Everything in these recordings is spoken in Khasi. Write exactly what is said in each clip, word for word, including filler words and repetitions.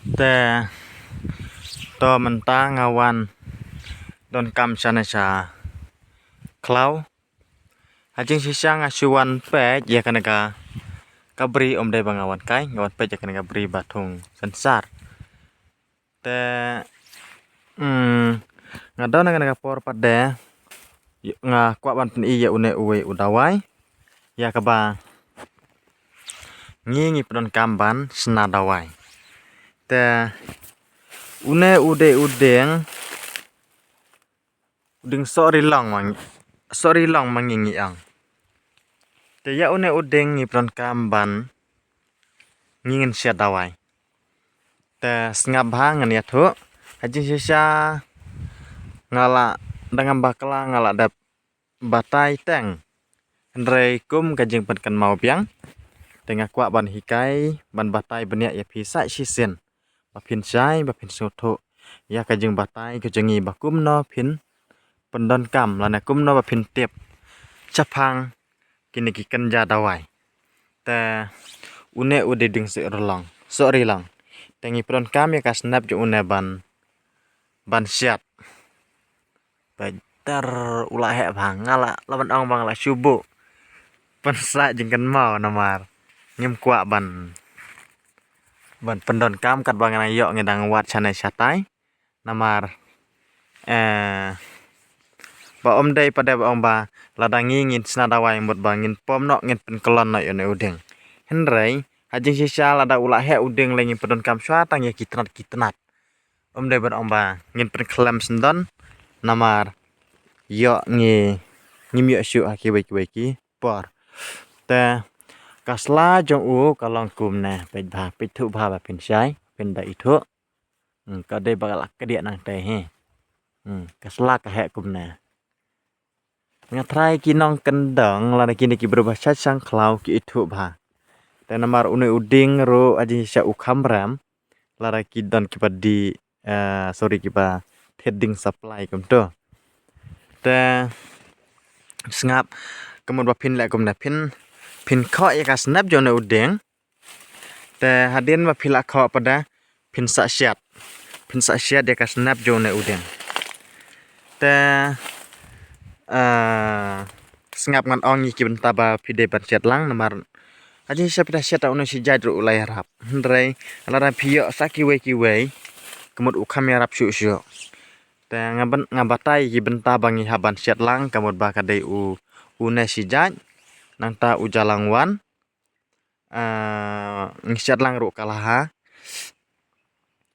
Te to mynta nga wan donkam shane sha khlaw. Ha jingshisha nga shu wan peit ïa kane ka, ka bri, ym dei ba nga wan kai, nga wan peit ïa kane ka bri ba thung sensar. Te, mm, nga don ha kane ka por pat de, nga kwah ban pyni ïa une uwei u dawai ïa kaba ngi ngi pyndonkam ban sna dawai. Te une u dei u dieng, u dieng sohrilong ma ngi, sohrilong ma ngi ngi ong. Te ïa une u dieng ngi pyndonkam ban ngi ngin siat dawai. Te sngap bha ngan ïathuh. Ha jingshisha nga la dang ngam bakla, nga la dep batai teng. Hynrei kum ka jingpynkynmaw biang, te nga kwah ban hikai, ban batai bniah ïa phi sa shisien ba phin shai, ba phin sngewthuh ïa ka jingbatai ka jong ngi ba kumno phin pyndonkam lane kumno ba phin tip shaphang kine ki kynja dawai. Te une u dei dieng sohrilong, sohrilong. Te ngi pyndonkam ïa ka snep jong une ban, ban siat. Peit, ter, u la heh bha, nga la, la ban ong ba nga la shu buh pynsah jingkynmaw namar ngim kwah ban, ban pyndonkam katba nga dang ïoh, ngi dang wad shane shatai. Namar, eh, ba ym dei pat de ba ong ba lada ngi ngin sna dawai mut ba ngin pom noh, ngin pynkyllon noh ïa une u dieng. Hynrei ha jingshisha lada u la heh u dieng lei ngin pyndonkam shuwa tang ïa ki tnat ki tnat. Ym dei ban ong ba ngin pynkhlem sngewdon, namar ïoh ngi, ngim ïoh shuh ha kiwei kiwei ki por. Te ka sla jong u ka long kumne, peit bha, peit thuh bha ba phin shai, phin da ithuh. Hmm, ka dei ba ka la kdiah nangtei hi. Hmm, ka sla ka heh kumne. Nga tharai ki nongkyndong lane kine ki briew ba shait shang khlaw ki ithuh bha. Te namar une u dieng ruh ha jingshisha u kham rem, lada ki don kiba dih, eh, sorry, kiba thied dieng supply kumto. Te sngap, ka mut ba phin leh kumne, phin, phin khoh ïa ka snep jong une u dieng. Te hadien ba phi la khoh pat de, phin sa siat. Phin sa siat ïa ka snep jong une u dieng. Te, eh, sngap, ngan ong ïa ki bynta ba phi dei ban siat lang namar ha jingshisha phi da siat une shi jait ruh u la ïarap. Hynrei lada phi ïoh sa kiwei kiwei, ka mut u kham ïarap shuh shuh. Te nga ban, nga batai ki bynta ba ngi hap ban siat lang, ka mut ba ka dei u, une shi jait, nangta u jalangwan, ah, ngi siat lang ruh ka la ha.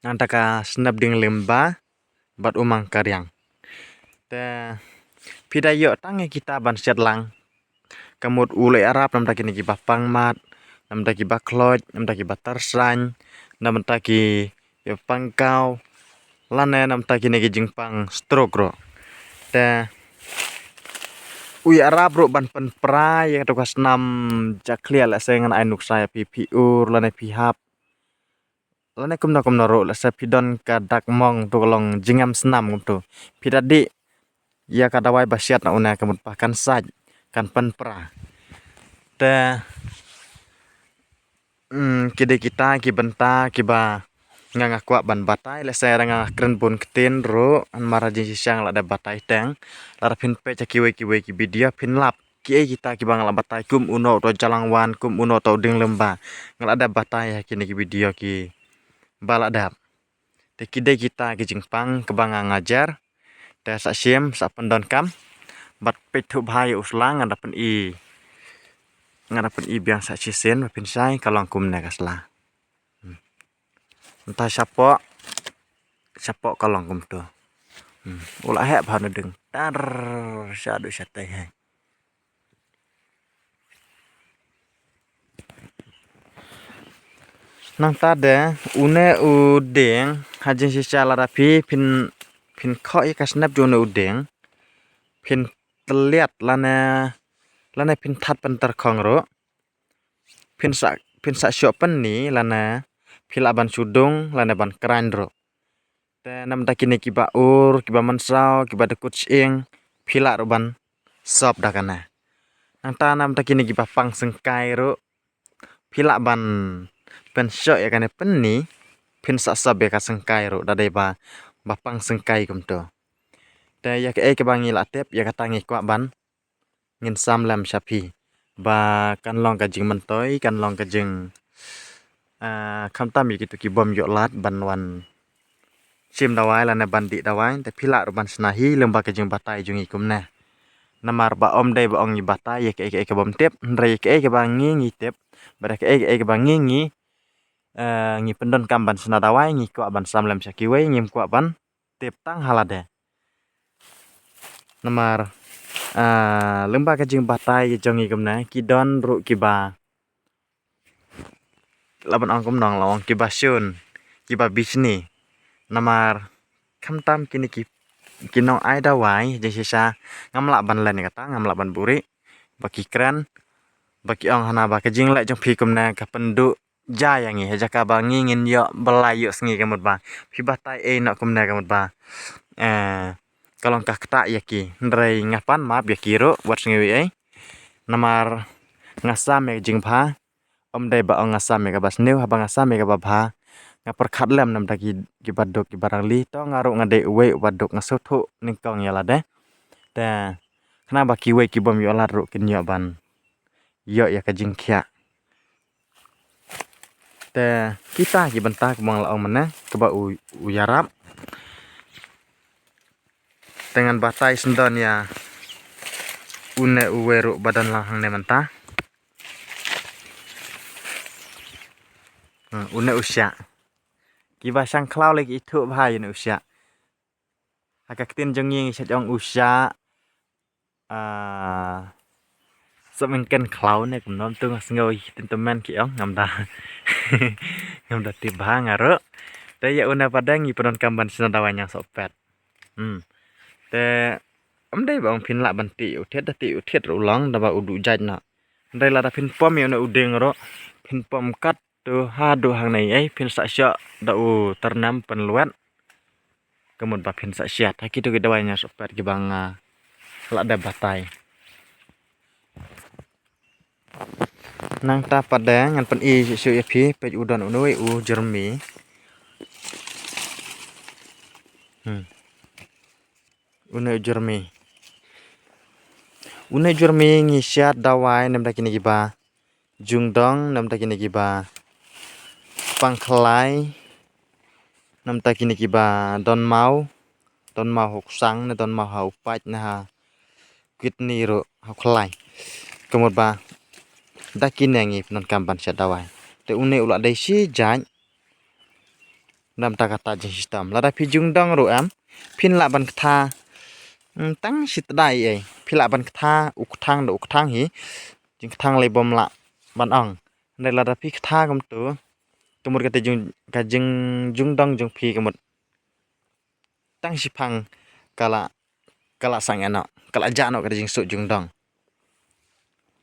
Nangta ka snep dieng lyngba bad u mang kariang. Te phi da ïoh tang ïa kita ban siat lang, ka mut u la ïarap namar kine kiba pang mat, namar kiba khloit, namar kiba tyrsain, namar ki ïa pang kaw, lane namar kine ki jingpang stroke ruh. Te u ïarap ruh ban pynpra ïa kato ka snam jakhlia, lehse ngan ai nuksa ïa phi, phi ur lane phi hap, lane kumno kumno ruh, lehse phi don ka dak mong, to ka long jingem snam kumto, phi da dih ïa ka dawai ba siat na une, ka mut ba kan sait, kan pynpra. Te, mm, ki dei kita ki bynta kiba nga, nga kwah ban batai, lehse lada nga kren bun ktien ruh, namar ha jingshisha nga la dep batai teng. Lada phin peit ha kiwei kiwei ki video phin lap kiei kita kiba nga la batai, kum uno uto u jalangwan, kum uno uto u dieng lyngba. Nga la dep batai ha kine ki video kiba la dep. Te ki dei kita ki jingpang kiba nga, nga jar. Te sa shim, sa pyndonkam. Bad peit thuh bha ïa u sla, nga da pyni, nga da pyni biang sa shisien ba phin shai, ka long kumne ka sla. Hmm. Nangta shapoh, shapoh ka long kumto. Hmm. U la heh bha une u dieng. Tar, shaduh shatei hi. Nangta de, une u dieng, ha jingshisha lada phi phin, phin khoh ïa ka snep jong une u dieng, phin tylliat lane, lane phin that pynter khong ruh, phin sa, phin sa shoh pynni lane phi lah ban shu dung lane ban khraiñ ruh. Te namar kine kiba ur, kiba mynsaw, kiba dkut shyieng, phi lah ruh ban sop da kane. Nangta namar kine kiba pang syngkai ruh, phi lah ban pynshoh ïa kane pynni, phin sa sop ïa ka syngkai ruh da dei ba, ba pang syngkai kumto. Te ïa kaei kaba ngi la tip, ïa kata ngi kwah ban ngin sam lem sha phi ba kan long ka jingmyntoi, kan long ka jing, ah, khamtam ïa kito ki bym ïoh lad ban wan shim dawai lane ban dih dawai, te phi lah ruh ban shna hi lyngba ka jingbatai jong ngi kumne. Namar ba ym dei ba ong ngi batai ïa kaei kaei ka bym tip, hynrei ïa kaei kaba ngi ngi tip, bad ïa kaei kaei kaba ngi ngi, eh, ngi pyndonkam ban shna dawai, ngi kwah ban sam lem sha kiwei, ngim kwah ban tip tang ha lade. Namar, ah, lyngba ka jingbatai jong ngi kumne, ki don ruh kiba, lah ban ong kumno, lah ong kiba shun, kiba bishni. Namar khamtam kine ki, ki nongai dawai jingshisha, ngam lah ban len ïa kata, ngam lah ban buhrieh, ba ki kren, ba ki ong hana ba ka jingleh jong phi kumne ka pynduh ja ïa ngi, ha jaka ba ngi ngin ïoh ba lai ïoh sngi, ka mut ba phi batai ei noh kumne, ka mut ba, eh, ka long ka ktah ïa ki. Hynrei nga pan map ïa ki ruh, wat sngew ei ei. Namar nga sam ïa ka jingbha, ym dei ba ong nga sam ïa kaba sniew, haba nga sam ïa kaba bha, nga pyrkhat lem namar ki, kiba duk, kiba rangli, to nga ruh nga dei uwei uba duk, nga sngewthuh nyngkong ïa lade. Te khnang ba kiwei ki bym ïoh lad ruh kin ïoh ban ïoh ïa ka jingkhiah. Te kita ki bynta kumba nga la ong mynne, kaba u, u ïarap. Te ngan batai sngewdon ïa une uwei ruh ba don lang hangne mynta. Hmm, une u shiah. Kiba shang khlaw lei ki ithuh bha ïa une u shiah. Ha ka ktien jong ngi ngi sa ong u shiah. Ah, sop mengken khlaw ne kumno, to nga sngew ïa ki ktien tymmen ki ong, ngam da, ngam da tip bha nga ruh. Te ïa une pat de ngi pyndonkam ban shna dawai ñiangsohpet. Hmm. Te ym dei ba ong phin lah ban tih u thied, da tih u thied ruh u long, da ba u duh jait noh. Hynrei lada phin pom ïa une u dieng ruh, phin pom kat to haduh hangne ei, phin sa shoh da u tyrnem pynlwet. Ka mut ba phin sa shiat ha kito ki dawai ñiangsohpet kiba nga la dep batai. Nangta pat de ngan pyni shuh shuh ïa phi, peit u don une u jyrmi. Hmm. Une u jyrmi. Une u jyrmi ngi shiat dawai namar da kine kiba jungdong, namar da kine kiba pang khlai, namar da kine kiba don maw, don maw ha u ksang ne don maw ha u pait ne ha kidney ruh ha u khlai. Ka mut ba da kine ngi pyndonkam ban shiat dawai. Te une u la dei shi jait. Namar kata jingshitom. Lada phi jungdong ruh em, phin lah ban ktha, mm, tang shi tdai ei. Phi lah ban ktha u kthang da u kthang hi. Jingkthang lei bym lah ban ong. Hynrei lada phi ktha kumto, ka mut kata jing, ka jing, jungdong jong phi ka mut tang shiphang ka la, ka la sangeh noh, ka la jah noh kata jingsuh jungdong.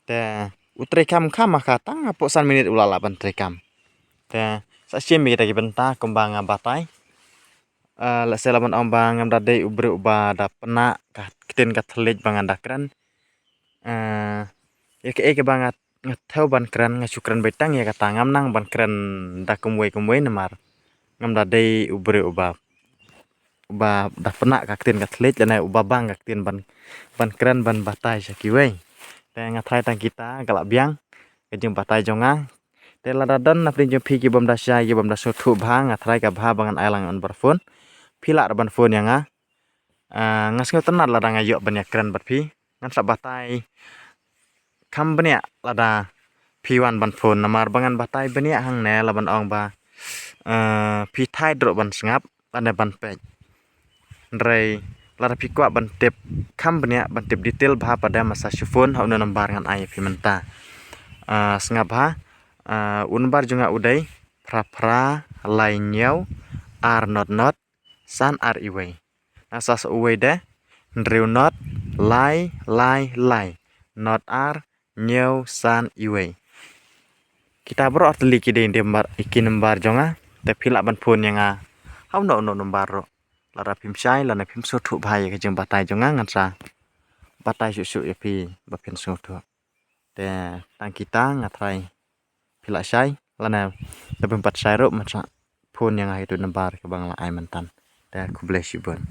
Te u treikam kham ma ka tang hapoh san minit u la lah ban treikam. Te sa shim ïa kita ki bynta kumba nga batai. Eh, lehse lah ban ong ba ngam da dei u briew uba da pynah ka ktien ka thylliej ba ngan da kren. Eh, ïa kaei kaba nga, nga thew ban kren, nga shu kren beit tang ïa kata, ngam nang ban kren da kumwei kumwei namar ngam da dei u briew uba, uba da pynah ka ktien ka thylliej lane uba bang ka ktien ban, ban kren ban batai sha kiwei. Te nga tharai tang kita ka la biang ka jingbatai jong nga. Te lada don na pdeng jong phi ki bym da shai, ki bym da sngewthuh bha, nga tharai ka bha ba ngan ai lang number phone. Phi lah ruh ban phone ïa nga. Ah, nga sngewtynnat lada nga ïoh ban ïakren bad phi. Ngan sa batai kham bniah lada phi wan ban phone namar ba ngan batai bniah hangne lah ban ong ba, eh, phi thait ruh ban sngap lane ban peit. Hynrei lada phi kwah ban tip kham bniah, ban tip detail bha pat de, ma sa shu phone ha une u number ngan ai ïa phi mynta. Ah, sngap bha, ah, u number jong nga u dei phra phra lai hynñiew ar not not san ar iwei. Nga sa shu uwei de, hynriew not lai lai lai not ar hynñiew san iwei. Kita baroh artylli ki dei ki number, ki number jong nga, te phi lah ban phone ïa nga ha uno uno number ruh. Lada phim shai lane phim sngewthuh bha ïa ka jingbatai jong nga, ngan sa batai shuh shuh ïa phi ba phin sngewthuh. Te tang kita nga tharai phi lah shai lane lada phim pat shai ruh, ngan sa phone ïa nga ha itu number kaba nga la ai myntan. Te khublei shibun.